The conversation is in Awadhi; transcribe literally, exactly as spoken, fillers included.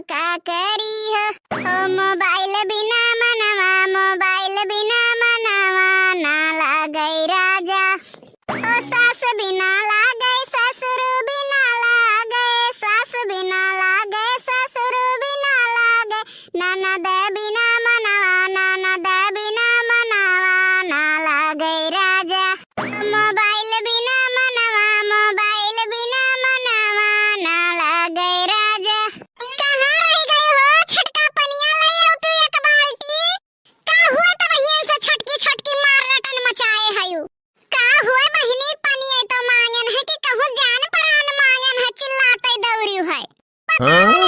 का करी हो, ओ मोबाइल बिना मनवा, मोबाइल बिना मनवा ना लागे राजा। ओ सास बिना लागे, ससुर बिना लागे, सास बिना लागे, ससुर बिना लागे, ननद बिना मनवा, ननद बिना मनवा ना लागे राजा। मोबाइल बिना मनवा, मोबाइल बिना मनवा ना लागे राजा। कहाँ रह गई हो छोटका, पनिया ले आओ तू एक बाल्टी। का हुआ तब हियन से छोटकी छोटकी मार रटन मचाए हयू? का हुआ बहिनी, पनिया तो मांगन है कि कहूँ जान परान मांगन है, चिल्लाते दौड़ी है। बताओ,